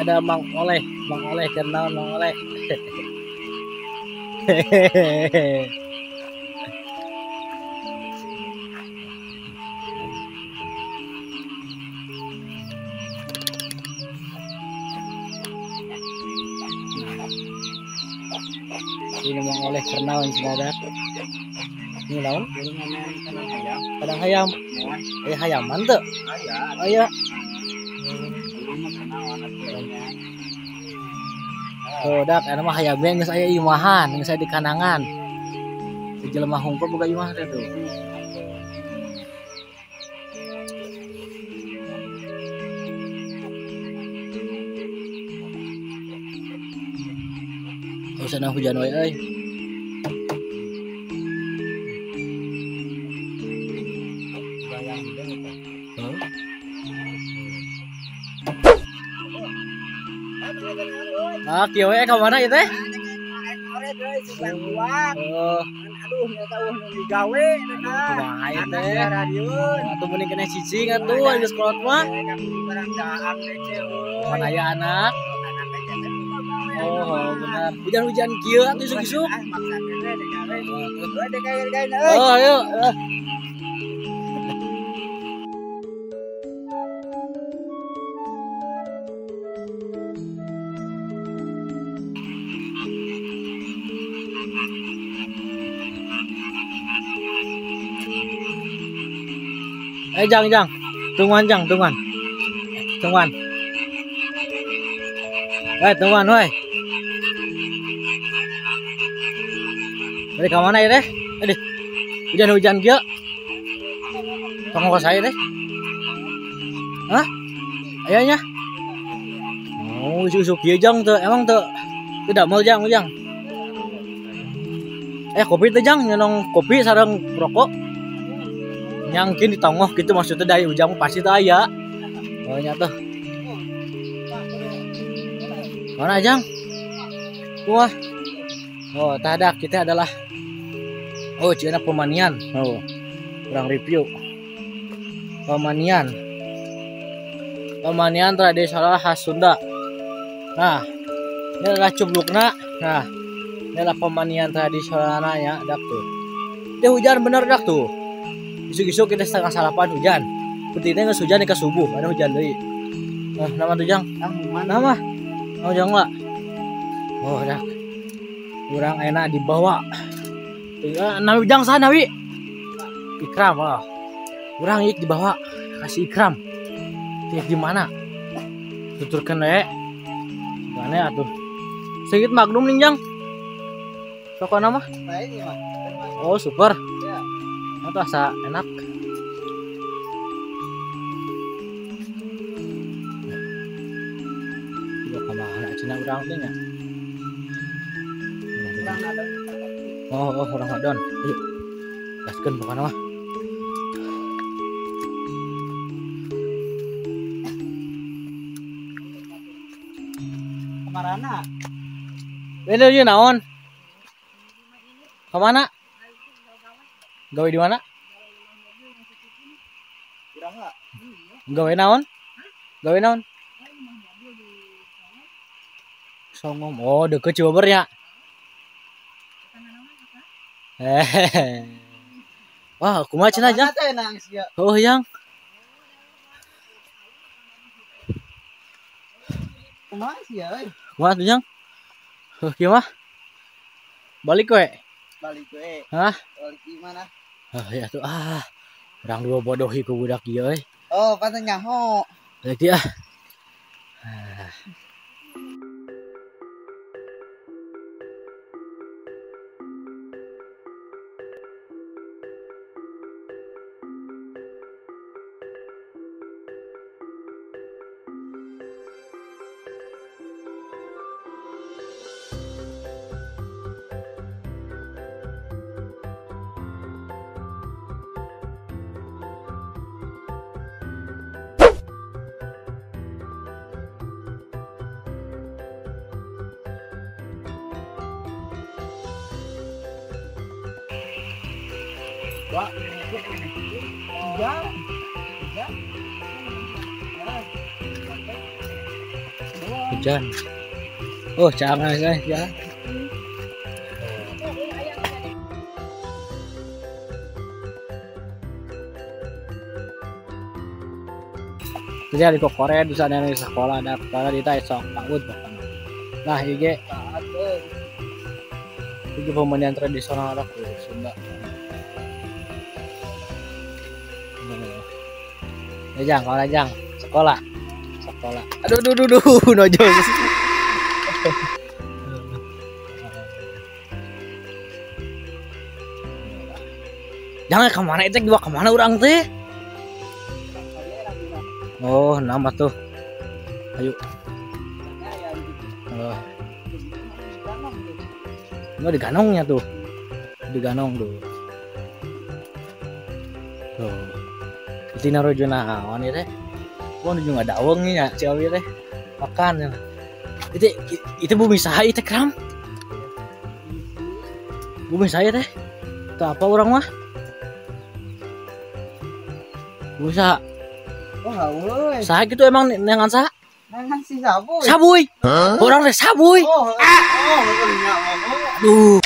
Ada Mang Oleh, Mang Oleh kenal Mang Oleh. Ini Mang Oleh kenal saudara. Ini naon? Kadang hayam. Eh hayaman tuh. Aya. Oh, dak eta mah hayamnya geus aya imahan, geus aya di kanangan. Si jelema hungkul boga imah teh tuh. Oh, sana hujan wae euy. Nah, kieu we ka mana ieu teh? Oh, aduh nya tau nu digawe kumaha ieu teh? Atuh mending kena cicing atuh geus kolot mah. Mana aya anak? Oh, benar. Hujan-hujan kieu atuh isuk-isuk. Oh, ayo. Jang, jang. Tungguan, jang, tungguan. Tungguan. Woi, tungguan, woi. Dari ka mana ya teh? Aduh. Hujan-hujan kieu. Tong kos saya teh. Hah? Ayahnya? Oh, isuk-isuk kieu jang teu. Emang teu teu damel jang, jang. Eh, kopi teh jang, nyenong kopi sareng rokok. Nyangkin di tongoh gitu maksudnya dari ujang pasti tuh aya. Oh nya tuh. Mana jang? Wah. Oh, tadak kita adalah oh, cina pemanian. Oh. Kurang review. Pemanian. Pemanian tradisional khas Sunda. Nah, ini adalah cublukna. Nah, ini adalah pemanian tradisionalnya ya, dak tuh. Dia hujan bener dak tuh. Isuk-isuk kita 7:30 hujan. Pentingnya nggak hujan ke subuh, ada hujan deui. Nah, nama tuh jang. Nama. Oh, jang lah. Oh, dah. Kurang enak dibawa. Nawi jang sana wi. Ikram, oh. Kurang ik dibawa kasih Ikram. Tiap di mana? Tuturkeun we. Gimana atuh? Segit Magnum nih jang. Pokokna mah. Oh, super. Itu asa enak. Juga kemana cina urang teh nya? Oh, oh, urang adon. Ayo. Gaskeun pokona mah. Kamarana? Bener ieu naon? Kamana? Gawe di mana? Gawe naon? Gawe naon? Songom. Oh, deket Cibeber ya. Wah, kumaha cenah jang? Oh, yang. Kumaha sih ya euy? Kumaha tuh jang? Heuh, kieu mah. Balik we. Balik we. Hah? Balik di mana? Ah, ya tuh ah. Urang dua bodohi ku budak ieu euy. Oh, pantes nyaho. Balik dia. Ah. Dua, tiga, tiga. Hujan. Oh, jangan ya. Jadi ada kokoren bisa ada di sekolah ada kepala di sok PAUD bahkan. Nah, IG itu pemandian tradisional ada Sunda. Ya jang, kalau jang sekolah. Sekolah. Aduh, aduh, aduh, aduh, nojo. Jangan kemana itu dibawa kemana orang teh? Oh, nama tuh. Ayo. Oh. Ini di ganongnya tuh. Di ganong tuh. Tuh. Itu naruh naon ieu teh. Wah, nuju ngadaweng nya si Awi teh. Makan ya. Itu bumi saha ieu teh kram? Bumi saya teh. Itu apa orang mah? Bumi saha? Oh, saha gitu emang nengan saha? Nengan si Sabuy. Sabuy. Huh? Orang teh Sabuy. Oh, oh, oh, aduh.